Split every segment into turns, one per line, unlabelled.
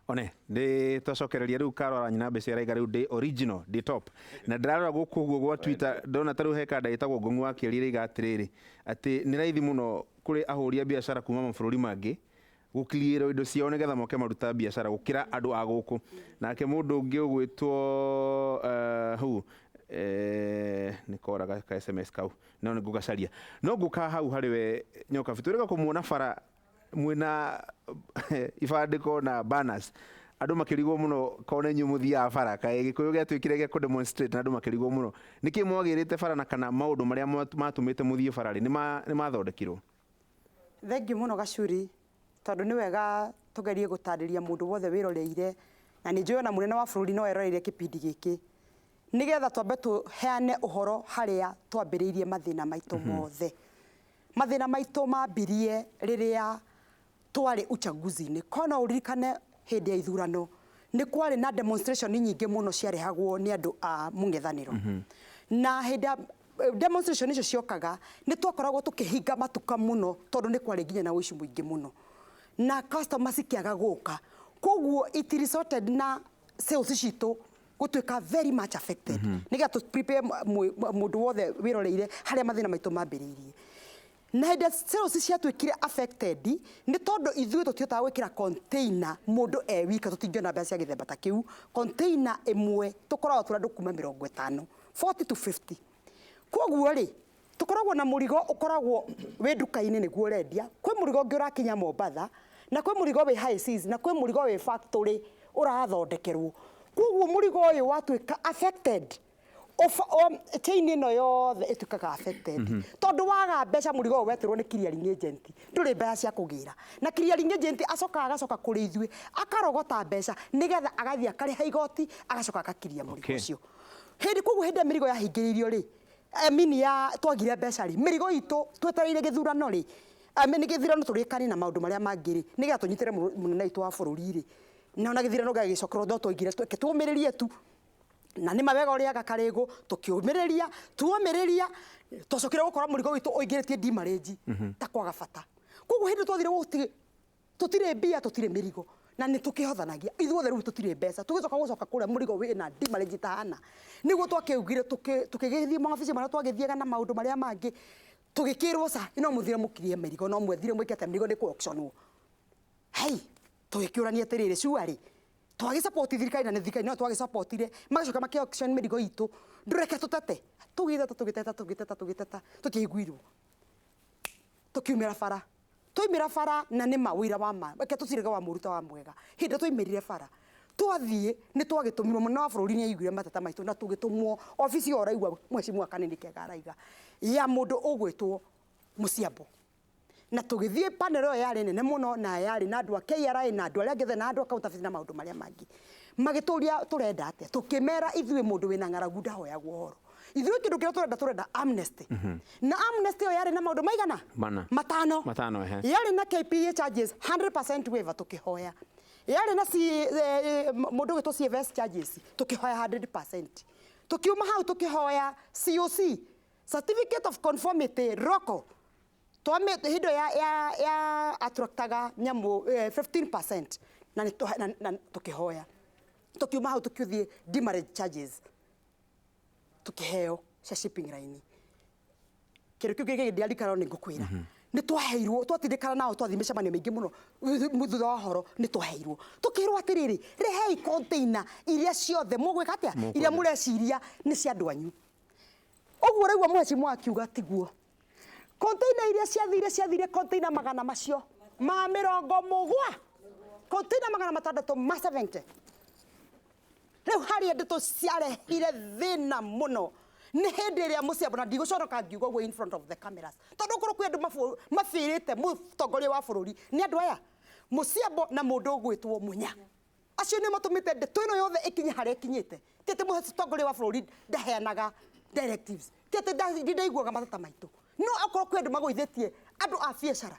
One ndĩ twacokereria rĩu karora nyina mbeca ĩraiga rĩu ndĩ original, ndĩ top. Na ndĩrarora gũkũ ũguo gwa Twitter, ndona ta rĩu he kanda ĩtagwo Ngũng'u wa Kĩeri ĩraiga atĩrĩrĩ, atĩ nĩ raithi mũno kũrĩ ahũri a biacara kuma mabũrũri mangĩ gũkiriĩrwo indo ciao nĩgetha moke maruta biacara gũkĩra andũ a gũkũ. Nake mũndũ ũngĩ ũgwĩtwo hau nĩ kora ka SMS kau, no nĩ ngũgacaria. No ngũka hau harĩ we Nyokabi, twĩrĩga kũmuona bara mwĩna ibandĩko na banners, andũ makĩrigwo mũno kona inyuĩ mũthiaga bara, kaĩ Gĩkũyũ gĩatuĩkire gĩa kũ-demonstrate na andũ makĩrigwo mũno nĩkĩ mwagĩrĩte bara, na kana maũndũ marĩa matũmĩte mũthiĩ bara rĩ, nĩ mathondekirwo?
Thengiũ mũno Gacuri, tondũ nĩ wega tũgerie gũtarĩria mũndũ wothe wĩroreire, na nĩ njũĩ ona mũnene wa bũrũri no eroreire kĩbindi gĩkĩ, nĩgetha twambe tũheane ũhoro harĩa twambĩrĩirie mathĩna maitũ mothe. Mathĩna maitũ mambirie rĩrĩa twarĩ uchaguzi-inĩ. Korwo no ũririkane hĩndĩ ya ithurano nĩ kwarĩ na demonstration nyingĩ mũno ciarehagwo nĩ andũ a mũng'ethanĩro. Na hĩndĩ ya demonstration icio ciokaga nĩ twakoragwo tũkĩhinga matuka mũno tondũ nĩ kwarĩ nginya na ũici mũingĩ mũno. Na customer cikĩaga gũka. Koguo it resulted na sales citũ gũtuĩka very much affected. Nĩgetha tũ prepare mũndũ wothe wĩroreire harĩa mathĩna maitũ mambĩrĩirie. Na hĩndĩ ĩrĩa sales ciatuĩkire affected nĩ tondũ ithuĩ tũtihotaga gwĩkĩra container mũndũ e wika, tũtingĩona mbeca cia gĩthemba ta kĩu. Container ĩmwe tũkoragwo tũrĩ andũ kuma 50, 40 to 50. Koguo rĩ, tũkoragwo na mũrigo ũkoragwo wĩ nduka-inĩ nĩguo ũrendia, kwĩ mũrigo ũngĩ ũrakinya Mombatha, na kwĩ mũrigo wĩ high seas, na kwĩ mũrigo wĩ factory ũrathondekerwo. Koguo mũrigo ũyũ watuĩka affected, chain ĩno yothe ĩtuĩkaga affected. Tondũ waga mbeca mũrigo ũyũ wetĩrwo nĩ clearing agent, ndũrĩ mbeca cia kũgĩra. Na clearing agent acokaga agacoka kũrĩ ithuĩ, akarogota mbeca nĩgetha agathiĩ akarĩha igoti, agacoka agakiria mũrigo ũcio. Hĩndĩ koguo hĩndĩ ĩrĩa mĩrigo yahingĩrĩirio rĩ, I mean ya twagire mbeca rĩ, mĩrigo itũ twetereire gĩthurano rĩ, I mean gĩthurano tũrĩkanie na maũndũ marĩa mangĩ rĩ, nĩgetha tũnyitĩre mũnene witũ wa bũrũri rĩ, na ona gĩthurano gĩagĩcokerwo no twaigire reke tũmĩrĩrie tu. Na nĩ ma wega ũrĩaga karĩgũ, tũkĩũmĩrĩria, tuomĩrĩria, twacokire gũkora mũrigo witũ ũingĩrĩtie demurrage ta kwaga bata. Koguo hĩndĩ twathire gũtirĩ tũtirĩ mbia, tũtirĩ mĩrigo, na nĩ tũkĩhothanagia ithuothe rĩu tũtirĩ mbeca, tũgĩcoka gũcoka kũrĩa mũrigo wĩna demurrage itahana, nĩguo twakĩugire tũkĩgĩthiĩ mawabici marĩa twagĩthiaga na maũndũ marĩa mangĩ, tũgĩkĩrwo ca no mũthire mũkirie mĩrigo, no mwethire mwĩke atĩa, mĩrigo nĩ kũ auction wo. Hei, tũgĩkĩũrania atĩrĩrĩ, surely twagĩ support thirikari, na nĩ thirikari no twagĩ supportire, magacoka makĩ auction mĩrigo itũ, ndũreke tũtete, tũgĩteta tũgĩteta tũgĩteta tũgĩteta, tũtiaiguirwo, tũkiumĩra bara. Twaimĩra bara, na nĩ ma ũira wa ma, reke tũcirege wa mũũru ta wa mwega. Hĩndĩ ĩrĩa twaimĩrire bara, twathiĩ nĩ twagĩtũmirwo, mũnene wa bũrũri nĩ aiguire mateta maitũ na tũgĩtũmwo obici ĩyo ũraigua mheshimiwa Kanini Kega araiga, ya mũndũ ũgwĩtwo Mũciambo. Na tũgĩthiĩ panel ĩyo yarĩ nene mũno na yarĩ na andũ a KRA na andũ arĩa angĩ othe na andũ a counterfeit na maũndũ marĩa mangĩ. Magĩtũria tũrenda atĩa, tũkĩmera ithuĩ mũndũ wĩna ng'aragu ndahoyagwo ũhoro. Ithuĩ kĩndũ kĩrĩa tũrenda, tũrenda amnesty. Na amnesty ĩyo yarĩ na maũndũ maigana?
Mana.
Matano.
Matano, ehe.
Yarĩ na KPA charges 100% waiver tũkĩhoya. Yarĩ na mũndũ ũgwĩtwo CFS charges tũkĩhoya 100%. Tũkiuma hau tũkĩhoya COC, Certificate of Conformity local. Twame hĩndĩ ĩyo ya attractaga nyamũ 15% na nĩ na tũkĩhoya. Tũkiuma hau tũkĩthiĩ demurrage charges tũkĩheo cia shipping line. Kĩndũ kĩu kĩngĩ ndiarikana no nĩ ngũkwĩra. Nĩ twaheirwo, twatindĩkana nao twathiĩ mĩcemanio mĩingĩ mũno, thutha wa ũhoro nĩ twaheirwo. Tũkĩrwo atĩrĩrĩ, rehei container iria ciothe mũgwĩka atĩa? Iria mũreciria nĩ cia andũ anyu. Ũguo ũraigua mheshimiwa akiuga tiguo. Container iria ciathire, ciathire container magana macio ma mĩrongo mũgwa, container 670. Rĩu harĩa ndeto ciarehire thĩna mũno nĩ hĩndĩ ĩrĩa mũciambo, na ndigũconoka ngiuga ũguo in front of the cameras, tondũ korwo kwĩ andũ mabĩrĩte mũtongoria wa bũrũri nĩ andũ aya, mũciambo na mũndũ ũgwĩtwo Munya. Acio nĩo matũmĩte ndeto ĩno yothe ĩkinye harĩa ĩkinyĩte. Ti atĩ mũtongoria wa bũrũri ndaheanaga directives, ti atĩ ndaiguaga mateta maitũ, no akorwo kwĩ andũ magũithĩtie andũ a biacara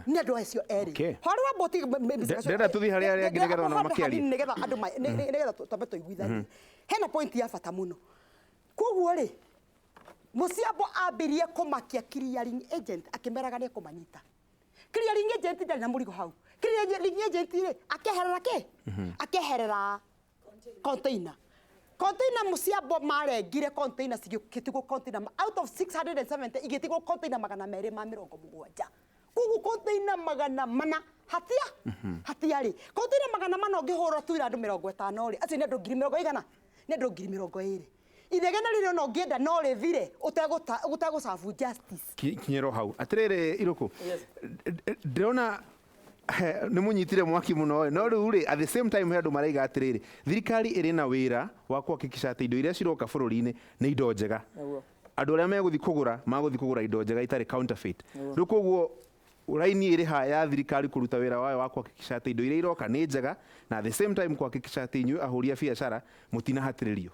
nĩ andũ acio erĩ. Horo wa mbũti
Ndĩrenda tũthiĩ harĩa arĩa angĩ nĩgetha onao makĩarie.
Nĩgetha andũ nĩgetha twambe tũiguithanie. Hena point ya bata mũno. Koguo rĩ, Mũciambo ambirie kũmakia clearing agent akĩmeraga nĩ ekũmanyita. Clearing agent ndarĩ na mũrigo hau. Clearing agent rĩ, akeherera kĩ? Akeherera container. Container mũciambo marengire container cigĩtigwo container out of 670 igĩtigwo container 270. Koguo container 400 hatia hatiarĩ. Container 400 ũngĩhũra tuira andũ 50 rĩ, acio nĩ andũ ngiri mĩrongo igana, nĩ andũ 20,000. Inegene rĩrĩ ona ũngĩenda no rĩthire ũtegũcabu justice.
Kinyĩrwo hau atĩrĩrĩ Irũkũ, ndĩrona nĩ mũnyitire mwaki mũno, no rĩu rĩ, at the same time he andũ maraiga atĩrĩrĩ, thirikari ĩrĩ na wĩra wa kuhakikisha atĩ indo iria ciroka bũrũri-inĩ nĩ indo njega. Andũ arĩa megũthiĩ kũgũra magũthiĩ kũgũra indo njega itarĩ counterfeit. Rĩu koguo raini ĩrĩ ha ya thirikari kũruta wĩra wayo wa kuhakikisha atĩ indo iria iroka nĩ njega, na at the same time kuhakikisha atĩ inyuĩ ahũri a biacara mũtinahatĩrĩrio?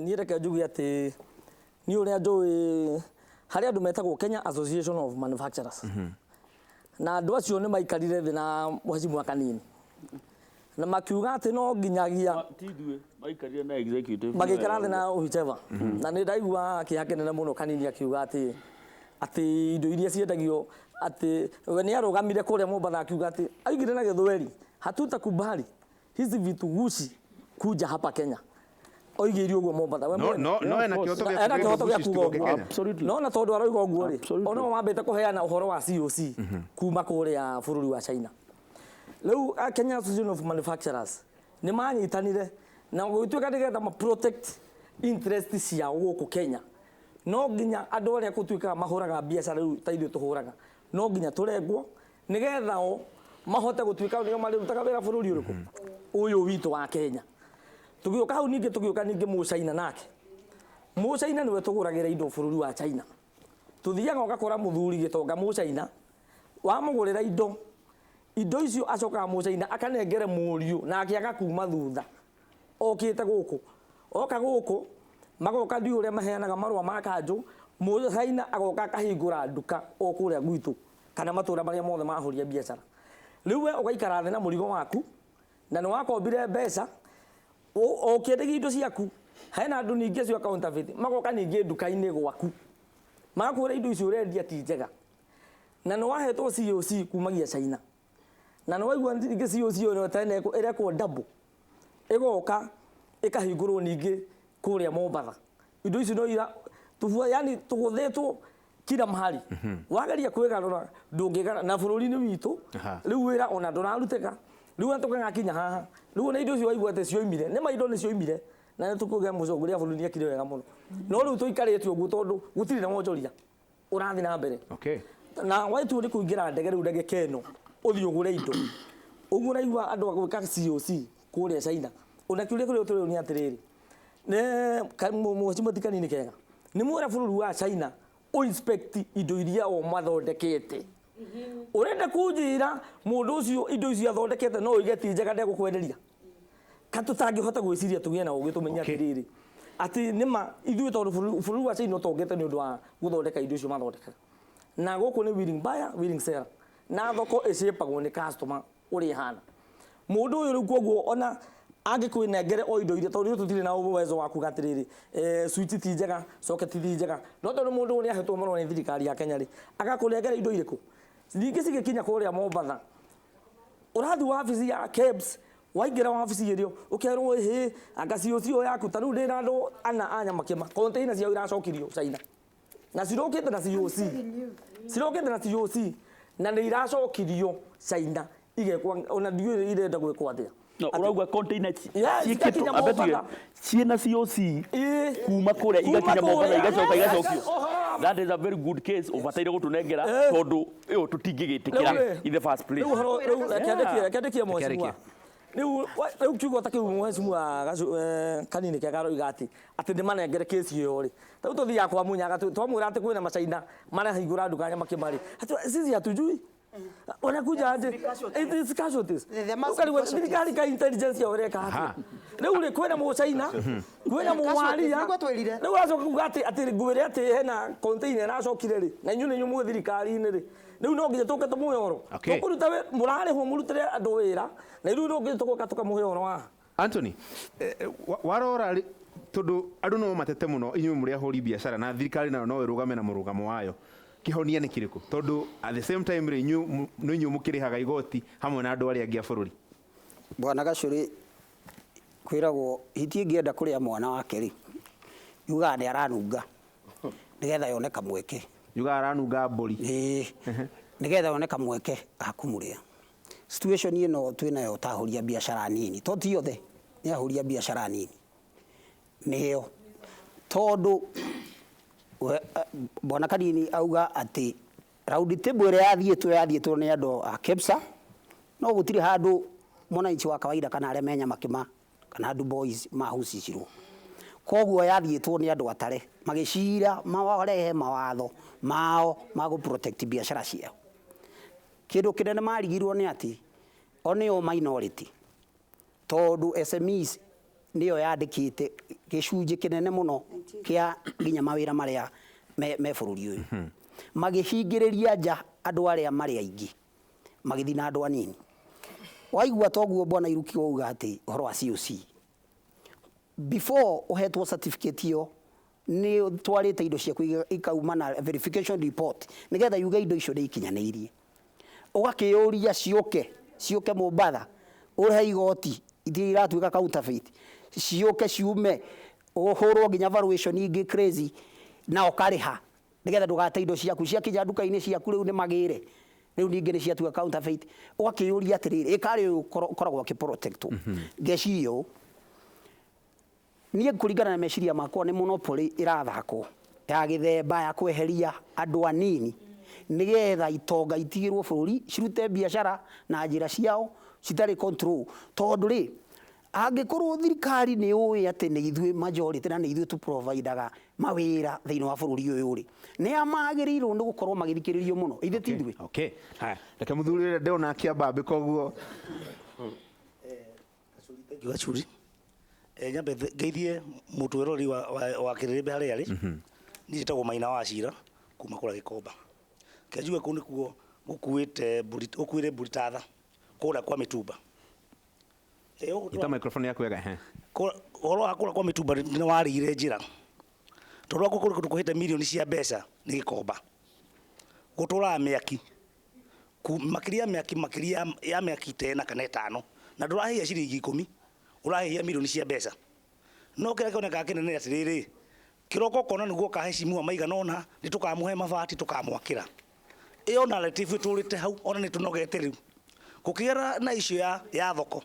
Niĩ reke njuge atĩ niĩ ũrĩa njũĩ, harĩ andũ metagwo Kenya Association of Manufacturers, na andũ acio nĩ maikarire thĩ na mheshimiwa Kanini na makiuga atĩ no nginyagia
Ti ithuĩ maikarire na executive.
Magĩikara thĩ na whichever, na nĩ ndaigua kĩeha kĩnene mũno Kanini akiuga atĩ indo iria ciendagio, atĩ we nĩ arũgamire kũrĩa Mombatha akiuga atĩ aigire na Gĩthweri, "Hatutakubali hizi vitu gushi kuja hapa Kenya." Oigire ũguo Mombatha. We
No
mwene.
no ena kĩhoto gĩa
Ena
kuga
kĩhoto gĩa
indo
kuga
citigoke
ũguo.
Kenya.
Absolutely.
No na tondũ aroiga ũguo rĩ,
Absolutely.
ona o mambĩte kũheana ũhoro wa COC kuma kũrĩa bũrũri wa China. Rĩu a Kenya Association of Manufacturers nĩ manyitanire na gũgĩtuĩka nĩgetha ma protect interest ciao gũkũ Kenya, no nginya andũ arĩa gũtuĩkaga mahũraga biacara rĩu ta ithuĩ tũhũraga, no nginya tũrengwo nĩgetha o mahote gũtuĩka nĩo marĩrutaga wĩra bũrũri ũrĩkũ ũyũ witũ wa Kenya. Tũgĩũka hau ningĩ, tũgĩũka ningĩ mũcaina nake, mũcaina nĩwe tũgũragĩra indo bũrũri wa China. Tũthiaga ũgakora mũthuri gĩtonga mũcaina, wamũgũrĩra indo, indo icio acokaga mũcaina akanengere mũriũ nake agakuma thutha okĩte gũkũ, oka gũkũ magoka ndiũ ũrĩa maheanaga marũa ma kanjũ, mũcaina agoka akahingũra nduka o kũrĩa gwitũ kana matũra marĩa mothe mahũria biacara. Rĩu we ũgaikara thĩ na mũrigo waku na nĩ wakombire mbeca ũkĩendagia indo ciaku. Hena andũ ningĩ acio a counterfeit magoka ningĩ nduka-inĩ gwaku magakwĩra indo icio ũrendia ti njega na nĩ wahetwo COC kumagia China, na nĩ waigua ningĩ COC ĩyo tena ĩrekwo double, ĩgoka ĩkahingũrwo ningĩ kũrĩa Mombatha. Indo icio no ira tubua, yani tũgũthĩtwo kila mahali. Wageria kwĩgarũra ndũngĩgara na bũrũri-inĩ witũ. Rĩu wĩra ona ndũrarutĩka. Rĩu ona tũgagakinya haha rĩu ona indo icio waigua atĩ cioimire, nĩ ma indo nĩ cioimire na nĩ tũkũgĩa mũtongoria wa bũrũri nĩ ekire wega mũno, no rĩu tũikarĩte ũguo tondũ gũtirĩ na wonjoria ũrathiĩ na mbere. Na waitua nĩ kũingĩra ndege rĩu ndagĩka ĩno ũthiĩ ũgũre indo ũguo ũraigua andũ a gwĩka COC kũrĩa China. Ona kĩũria kĩrĩa tũrĩ nĩ atĩrĩrĩ, mheshimiwa, ti kanini kega nĩ mwĩra bũrũri wa China ũinspect indo iria o mathondekete. Ũrenda kũnjĩra mũndũ ũcio indo icio athondekete no ũige ti njega, ndegũkwenderia? Ka tũtangĩhota gwĩciria tũgĩe na ũgĩ tũmenye atĩrĩrĩ atĩ nĩma ithuĩ tondũ bũrũri wa China ũtongete nĩ ũndũ wa gũthondeka indo icio mathondekaga, na gũkũ nĩ willing buyer, willing seller, na thoko ĩcĩpagwo nĩ customer ũrĩa ĩhana mũndũ ũyũ. Rĩu koguo ona angĩkwĩnengere o indo iria, tondũ ithuĩ tũtirĩ na uwezo wa kuga atĩrĩrĩ, switch ti njega, socket ti njega, no tondũ mũndũ ũyũ nĩ ahetwo marũa nĩ thirikari ya Kenya rĩ, agakũnengera indo irĩkũ ningĩ cigĩkinya kũrĩa Mombatha. Ũrathiĩ wabici ya KEBS, waingĩra wabici ĩrĩa ũkerwo ĩhĩ anga COC yaku. Ta rĩu ndĩna andũ ana a Nyamakĩma, container ciao iracokirio China na cirokĩte na COC, cirokĩte na COC na nĩ iracokirio China igekwo ona ndiũĩ irenda gwĩkwo atĩa.
No ũrauga container
Yes,
ciĩkĩtwo
igakinya
ambe tuge
Mombatha.
ciĩna COC kuma kũrĩa
Kuma
igakinya Mombatha
kũrĩa.
igacoka
Yes,
igacokio.
yes, ũhoro
That is a very good case ũbataire gũtũnengera tondũ ĩyo tũtingĩgĩtĩkĩra
Rĩu rĩ,
in the first place.
Rĩu ũhoro rĩu reke ndĩkie mheshimiwa.
Reke.
Rĩu kiugo ta kĩu mheshimiwa Kanini kega aroiga atĩ ndĩmanengere kesi ĩyo rĩ, ta rĩu tũthiaga kwa Munyaga twamwĩra atĩ kwĩna macaina marahingũra nduka Nyamakĩma rĩ, atĩ sisi hatujui wanakuja aje, it is casualties.
There must be
Ũkarigwo
casualties.
thirikari ka intelligence yao ĩreka atĩa? Rĩu rĩ, kwĩna mũcaina, kwĩna
Casualties,
mũwaria.
nĩguo twĩrire.
Rĩu aracoka kuga atĩ ngwĩre atĩ hena container ĩracokire rĩ, na inyuĩ nĩ inyuĩ mwĩ thirikari-inĩ rĩ, rĩu no nginya tũke tũmũhe ũhoro. Tũkũruta mũrarĩhwo mũrutĩre andũ wĩra na rĩu no nginya tũgoka tũkamũhe ũhoro wa
Anthony, warora tondũ andũ no matete mũno inyuĩ mũrĩ ahũri biacara na thirikari nayo no ĩrũgame na mũrũgamo wayo. Kĩhonia nĩ kĩrĩkũ? Tondũ at the same time rĩ, inyuĩ nĩ inyuĩ mũkĩrĩhaga igoti hamwe na andũ arĩa angĩ a bũrũri.
Bwana Gacũrĩ, kwĩragwo hiti ĩngĩenda kũrĩa mwana wake rĩ, yugaga nĩ aranunga nĩgetha yone kamweke.
Yugaga aranunga mbũri.
Ĩĩ, nĩgetha yone kamweke ga kũmũrĩa. Situation ĩno twĩnayo ta ahũri a biacara nini, to ti othe, nĩ ahũri a biacara nini nĩyo, tondũ Bwana Kanini auga atĩ round table ĩrĩa yathiĩtwo yathiĩtwo nĩ andũ a KEPSA, no gũtirĩ handũ mwananchi wa kawaida kana arĩa me Nyamakĩma kana andũ boys mahusicirwo. Koguo yathiĩtwo nĩ andũ atare magĩcira marehe mawatho mao ma gũ protect biacara ciao. Kĩndũ kĩnene marigirwo nĩ atĩ o nĩo minority, tondũ SMEs nĩyo yandĩkĩte gĩcunjĩ kĩnene mũno kĩa nginya mawĩra marĩa me bũrũri ũyũ. Magĩhingĩrĩria nja andũ arĩa marĩ aingĩ, magĩthiĩ na andũ anini. Waigua toguo Bwana Iruki wauga atĩ ũhoro wa COC, before ũhetwo certificate ĩyo nĩ ũtwarĩte indo ciaku ikauma na verification report nĩgetha yuge indo icio nĩ ikinyanĩirie. Ũgakĩyũria ciũke ciũke Mombatha ũrĩhe igoti itirĩ iratuĩka counterfeit, ciũke ciume ũhũrwo nginya valuation ingĩ crazy na ũkarĩha nĩgetha ndũgate indo ciaku ciakinya nduka-inĩ ciaku rĩu nĩ magĩre rĩu ningĩ nĩ ciatuĩka counterfeit. Ũgakĩyũria atĩrĩrĩ, ĩkarĩ ũyũ ũkoragwo akĩprotectwo. Ngeciria ũũ, niĩ kũringana na meciria makwa nĩ monopoly ĩrathakwo ya gĩthemba ya kweheria andũ anini nĩgetha itonga itigĩrwo bũrũri cirute biacara na njĩra ciao citarĩ control. Tondũ rĩ, angĩkorwo thirikari nĩ yũĩ atĩ nĩ ithuĩ majority na nĩ ithuĩ tũ providaga mawĩra thĩinĩ wa bũrũri ũyũ rĩ, nĩ a magĩrĩirwo nĩ gũkorwo magĩthikĩrĩrio mũno, ithuĩ ti ithuĩ.
Okay. Haya, reke mũthuri ũrĩa ndĩrona akĩambambĩka ũguo.
Thank you, Gacuri. Nyambe ngeithie mũtwĩrori wa kĩrĩrĩmbĩ harĩa arĩ. Niĩ njĩtagwo Maina wa Cira kuma kũrĩa Gĩkomba. Ke njuge kũu nĩkuo gũkuĩte mbũri, gũkuĩre mbũri ta tha kũrĩa kwa mĩtumba.
Ita microphone yaku wega, he.
Ũhoro wa kũrĩa kwa mĩtumba nĩ warĩire njĩra. Tondũ gwaku kũrĩ kũndũ kũhĩte mirioni cia mbeca nĩ Gĩkomba. Gũtũraga mĩaki. Makĩria ya mĩaki, makĩria ya mĩaki ta ĩna kana ĩtano. Na ndũrahĩhia ciringi 10, ũrahĩhia mirioni cia mbeca. No kĩrĩa kĩonekaga kĩnene nĩ atĩrĩrĩ, kĩroko ũkona nĩguo kahecimua maigana ũna, nĩ tũkamũhe mabati tũkamwakĩra. Ĩyo narrative ĩtũrĩte hau, ona nĩ tũnogete rĩu. Gũkĩgera na issue ya thoko.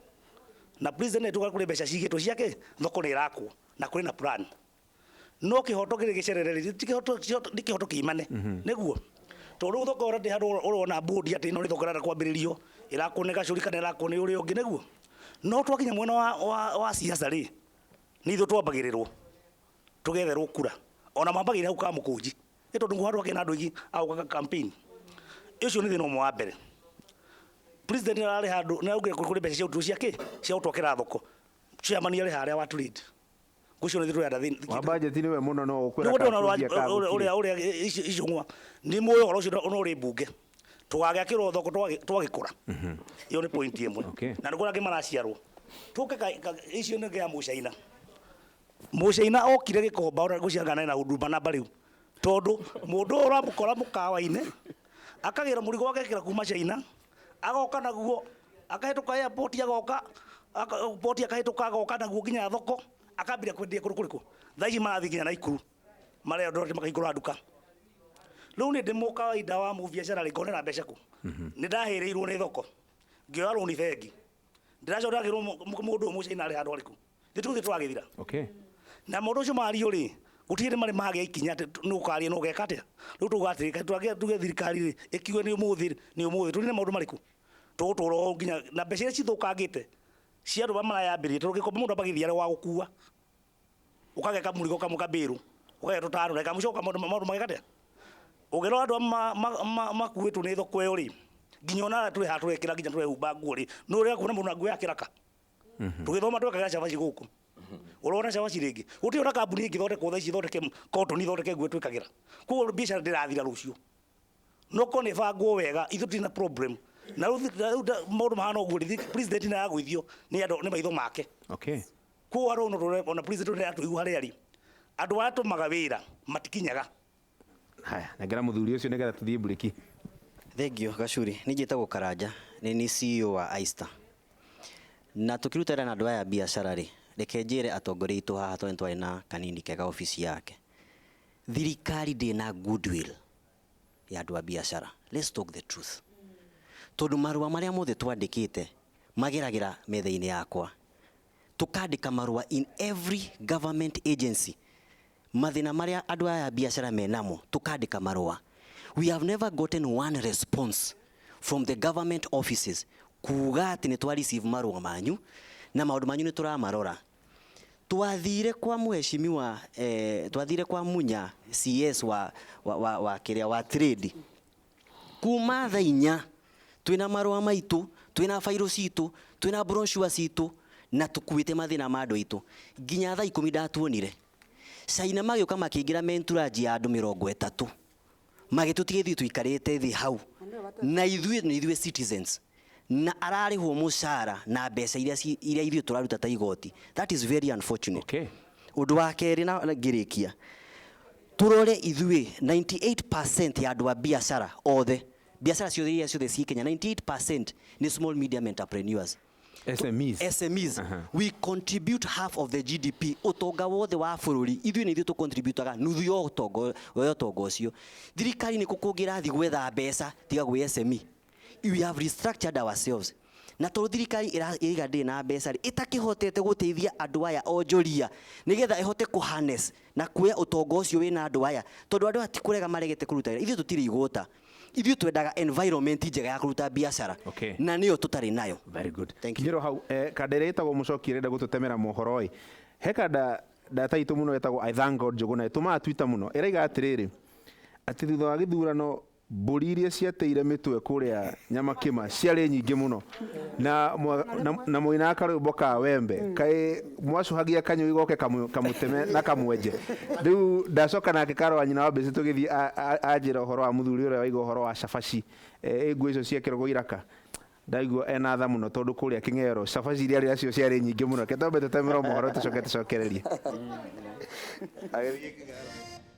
Na president nĩ kũrĩ mbeca cigĩtwo ciake, thoko nĩ ĩrakwo na kũrĩ na plan. No kĩhoto kĩrĩ gĩcerere rĩ, ti kĩhoto, nĩ kĩhoto kĩimane. Nĩguo. Tondũ rĩu thoko already handũ ũrona board atĩ ĩno nĩ thoko ĩrenda kwambĩrĩrio, ĩrakwo nĩ Gacũri kana ĩrakwo nĩ ũrĩa ũngĩ, nĩguo. No twakinya mwena wa siasa rĩ, nĩ ithuĩ twambagĩrĩrwo, tũgetherwo kura. Ona mambagĩrĩra hau Kamũkũnji. Nĩ tondũ nĩguo handũ hakĩrĩ na andũ aingĩ a gũka campaign. Ũcio nĩ thĩna ũmwe wa mbere. President nĩ ararĩ handũ, nĩ araugire kũrĩ mbeca cia ũtũũro cia kĩ? Cia gũtwakĩra thoko. Chairman arĩ harĩa wa trade. Gũcio nĩ tũrenda thĩna.
Wa budget nĩwe mũno no ũkwĩra
Nĩguo ndĩrona
kakundia ka gũtirĩ.
ũrĩa icũng'wa. Nĩ mũĩ ũhoro ũcio no ũrĩ mbunge. Tũgagĩakĩrwo thoko twagĩkũra. Ĩyo nĩ point ĩmwe. Na nĩ kũrĩ angĩ maraciarwo. Tũke icio nĩ ya Mũcaina. Mũcaina okire Gĩkomba ona gũciangana na Huduma namba rĩu. Tondũ mũndũ ũyũ ũramũkora mũkawa-inĩ, akagĩra mũrigo wake ekĩra kuma China, agoka naguo, akahĩtũka airport agoka, port akahĩtũka agoka naguo nginya thoko, akambĩrĩria kwendia kũndũ kũrĩkũ. Thaa ici marathiĩ nginya Naikuru, marĩa andũ othe makahingũra nduka. Rĩu niĩ ndĩ mũkawaida wa mũbiacara rĩ, ngonera mbeca kũ? Nĩ ndahĩrĩirwo nĩ thoko, ngĩoya rũni bengi. Ndĩracoka ndakĩrwo mũndũ ũyũ Mũcaina arĩ handũ harĩkũ. Nĩ tũgũthiĩ tũragĩthira. Na mũndũ ũcio mario rĩ, gũtirĩ hĩndĩ marĩ magĩa ikinya atĩ nĩ ũkaria na ũgeka atĩa. Rĩu tuga atĩrĩ, kaĩ twagĩa tuge thirikari rĩ, ĩkiuge nĩ ũmũthĩ, nĩ ũmũthĩ, tũnine maũndũ marĩkũ? Tũgũtũra ũũ nginya na mbeca iria cithũkangĩte cia andũ arĩa marayambĩrĩria, tondũ gĩkombe mũndũ ambagĩria arĩ wa gũkua. Ũkageka mũrigo kamwe kambĩrũ, ũkagĩa tũtano, na kamũico maũndũ mageka atĩa? Ũngĩrora andũ arĩa makuĩtwo nĩ thoko ĩyo rĩ, nginya ona arĩa tũrĩ haha tũrekĩra nginya tũrehumba nguo rĩ, nĩ ũrĩa kuona mũndũ na nguo ya kĩraka. Tũgĩthoma twekagĩra cabaci gũkũ. Ũrona cabaci rĩngĩ. Gũtirĩ ona kambuni ĩngĩthondekwo thaa ici ĩthondeke cotton ĩthondeke nguo twĩkagĩra. Koguo biacara ndĩrathira rũciũ. No korwo nĩ ĩbangwo wega, ithuĩ tũtirĩ na problem. Na rĩu maũndũ mahana ũguo rĩ, president nĩ aragũithio nĩ andũ nĩ maitho make. Koguo andũ no tũrore, ona president nĩ aratũigua harĩa arĩ. Andũ arĩa tũmaga wĩra matikinyaga.
Haya, nengera mũthuri ũcio nĩgetha tũthiĩ mburĩki.
Thank you Gacuri. Nĩ njĩtagwo Karanja, nĩ ni CEO wa Aista. Na tũkĩruta wĩra na andũ aya biacara rĩ, reke njĩre atongoria aitũ haha tondũ twarĩ na kanini kega obici yake. Thirikari ndĩna goodwill ya andũ a biacara. Let's talk the truth. Tondũ marũa marĩa mothe twandĩkĩte mageragĩra metha-inĩ yakwa. Tũkandĩka marũa in every government agency mathĩna marĩa andũ aya a biacara menamo, tukandĩka marũa. We have never gotten one response from the government offices kuga atĩ nĩ twa receive marũa manyu na maũndũ manyu nĩ tũramarora. Twathire kwa mheshimiwa, twathire kwa Munya CS wa kĩrĩa wa trade kuma thaa 4, twĩna marũa maitũ, twĩna bairũ citũ, twĩna brochure citũ na tũkuĩte mathĩna ma andũ aitũ, nginya thaa 10 ndatuonire. China magĩũka makĩingĩra menturaji ya andũ 30, magĩtũtiga ithuĩ tũikarĩte thĩ hau, na ithuĩ nĩ ithuĩ citizens, na ararĩhwo mũcara na mbeca iria ithuĩ tũraruta ta igoti. That is very unfortunate. Ũndũ wa kerĩ na ngĩrĩkia, tũrore ithuĩ 98% ya andũ a biacara othe, biacara ciothe iria ciothe ci Kenya, 98% nĩ small medium entrepreneurs.
SMEs.
SMEs. We contribute half of the GDP. Ũtonga wothe wa bũrũri ithuĩ nĩ ithuĩ tũcontributaga nuthu ya ũtonga ũcio. Thirikari nĩ kũ kũngĩrathiĩ gwetha mbeca tiga gwĩ SME? We have restructured ourselves, na tondũ thirikari ĩraiga ndĩrĩ na mbeca rĩ, ĩtakĩhotete gũteithia andũ aya onjoria nĩgetha ĩhote kũ harness na kuoya ũtonga ũcio wĩna andũ aya, tondũ andũ aya ti kũrega maregete kũruta wĩra. Ithuĩ tũtirĩ igũta, ithuĩ twendaga environment njega ya kũruta biacara, na nĩyo tũtarĩ nayo.
Very good.
Thank you.
Kinyĩrwo hau, kanda ĩrĩa ĩtagwo mũcoki ĩrenda gũtũtemera mohoro ĩ. He kanda data itũ mũno ĩtagwo I thank God Njũgũna, ĩtũmaga Twitter mũno, ĩraiga atĩrĩrĩ, atĩ thutha wa gĩthurano mbũri iria ciateire mĩtwe kũrĩa Nyamakĩma ciarĩ nyingĩ mũno, na mũinaga karwĩmbo ka wembe, kaĩ mwacuhagia kanyũi goke kamũteme na kamwenje. Rĩu ndacoka nake Karo wa nyina wa mbĩcĩ tũgĩthiĩ anjĩra ũhoro wa mũthuri ũrĩa waiga ũhoro wa cabaci, nguo icio ciekĩragwo iraka, ndaigua ena tha mũno tondũ kũrĩa Kĩng'ero cabaci iria arĩ nacio ciarĩ nyingĩ mũno. Reke twambe tũtemerwo mohoro, tũcoke tũcokererie. Agĩthiĩ Kĩng'ero.